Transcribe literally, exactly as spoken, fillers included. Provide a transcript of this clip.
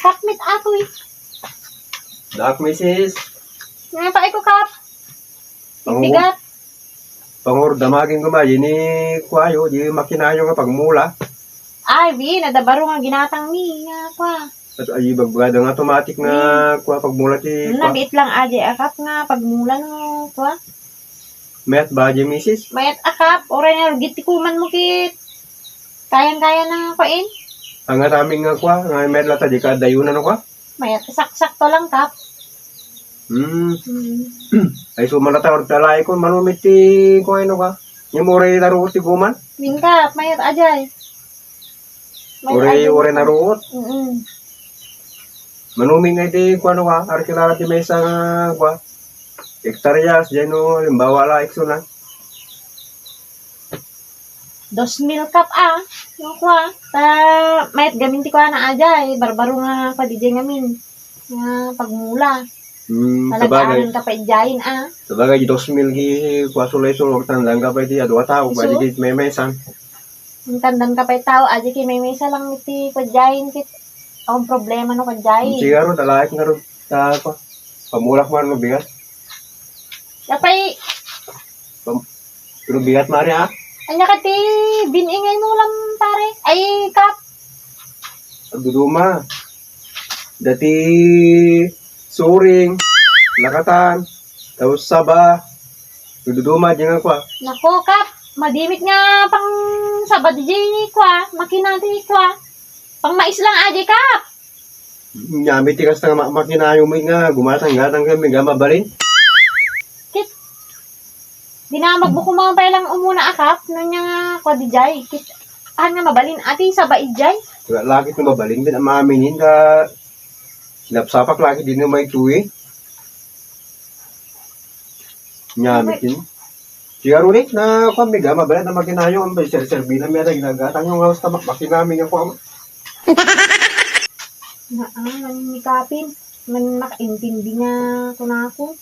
Kap met ako eh. Dak, misis. Nga pa ko, Kap. Pangur-, Bigat. Pangurdamagen ko ma, di ni kuayo, di makinayo nga pagmula. Ay, bi, nadabaro nga ginatang mi, nga kua. At ay, bagbada nga automatic nga Hmm. kua pagmula ti kua. Nabiit lang aja, Kap, nga pagmula no kua. Mayat ba, di, misis? Mayat, Kap, uray nga rugit ti kuman mo kit. Kayang-kaya na nga kuain. Ang araming nga kua, nga mayat lata di ka dayunan no kua? Mayat, saksakto lang, Kap. Hmm. Hmm. Ay, sumalata, or talay ko, manumit ti kua, no ka? Yung uray naruot ti kuman? Din, Kap, mayat, ajay. Mayat, Uray, ajay. Uray naruot? Mm-mm. Manumit nga iti kua, no ka? Arkilala ti maysa nga kua. Hektaryas, diay no, halimbawa, la, eksona. Dos mil, Kap, a. No, kua. Ta, mayat gamin ti kuana aja, eh. Barbaro nga kua di jay ngamin. Nga pagmula. Hmm, sabagay. Talagaan ka pa ijayin, a. Sabagay, di dos mil ki kua sulay-sulay, tandaan ka pa iti adua tao, Isu? Bali di memesan. Ang tandaan ka pa iti tao, aja ki memesa lang iti kua jayin, kit. Ang problema no kua jayin. Siguro, talaik nga ro, ta, kua. Pamulak man no bigat. Apay. Pam-, pero bigat, Mare, ah. Anya ka ti bin-ingay mo lang, pare? Ay, Kap. Agduduma. Dati suring, lakatan, tapos saba. Agduduma, di nga kua. Nako, Kap. Madimit nga pang saba di kua. Makina di kua. Pang mais lang, aja, Kap. Nyami ti kasta nga ma-, makinayo mo nga gumatang-gatang kami nga mabalin. Kit, dinamag mo kumang pay lang umuna a, Kap, no nya nga kua di jay. Kit, han nga mabalin, ati, saba ijay. Wala lagi ti mabalin, bin amaminin ka, sinapsapak lagi din yung may tuwi. Nyami tin. Siya Rurik na kwan, may gama, bala na makinayo, ang ser-, serbina mi ada ginagatang yung haus tamak, makinami nga kwan. Naa, man ni Kapin, man makaintindi nga kunako.